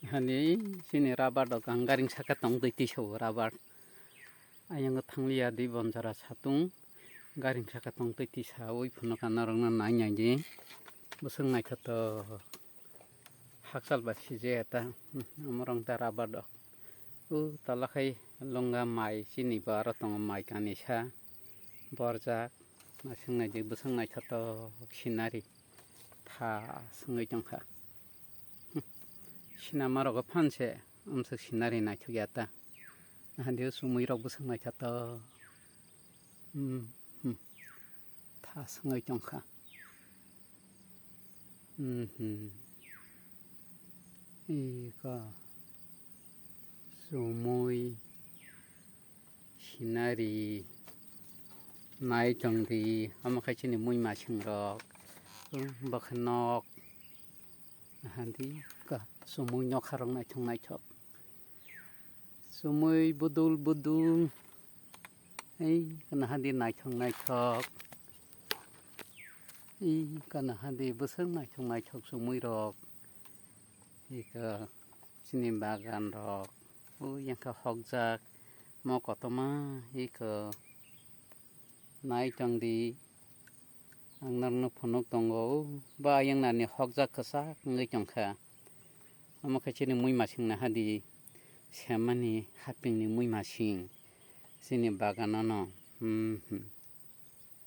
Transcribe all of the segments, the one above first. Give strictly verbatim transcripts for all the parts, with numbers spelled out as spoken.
Hani chini rubber rok ang garing saka tong twi tisa o rubber. Ayang thangliya di bonjara satung garing saka tong twi tisa oi phano ka norok no nai nai di. Bwswk naithotok hakchal ba sijaya ta. Amorong ta rubber rok. O tola khai lunga mai chini bo aro tongo mai kanisa borjak. Naising naidi bwswk naithotok scenery tha swngwi tongkha. Sinama rogo phan se amswk scenery naithokya ta. Nahan di o chumui rok bwswk naithotok. Hmm, hmm. Tha swngwi tongkha. Mhm. Iko chumui scenery nai tong di, omo khe chini muima sing rok, bwkha nok, handi ka chumui nokha rok naithok naithok. Chumui budul budul. Ei, kana hadi naithok naithok. Ei, kana hadi bwswk naithok naithok chumui rok. Ika chini bagan rok. O yangkha hokjak. Mo kotoma ika nai tong di. Ang norokno phunuk tongo, o ba ayang nani hokjak kwchak wngwi tongkha. Omo khe chini muimasing naha di, semani hapingni muimasing chini baganono. Hmm, hmm.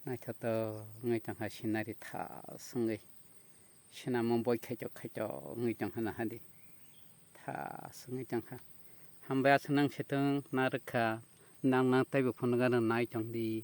Naithotok wngwi tongkha scenery tha swngwi. Sinamo boi khaitok khaitok wngwi tongkha naha di. Tha swngwi tongkha. Hambai aswk nang sitwng narwkha, nang nang teibo phunuk ano nai tong di.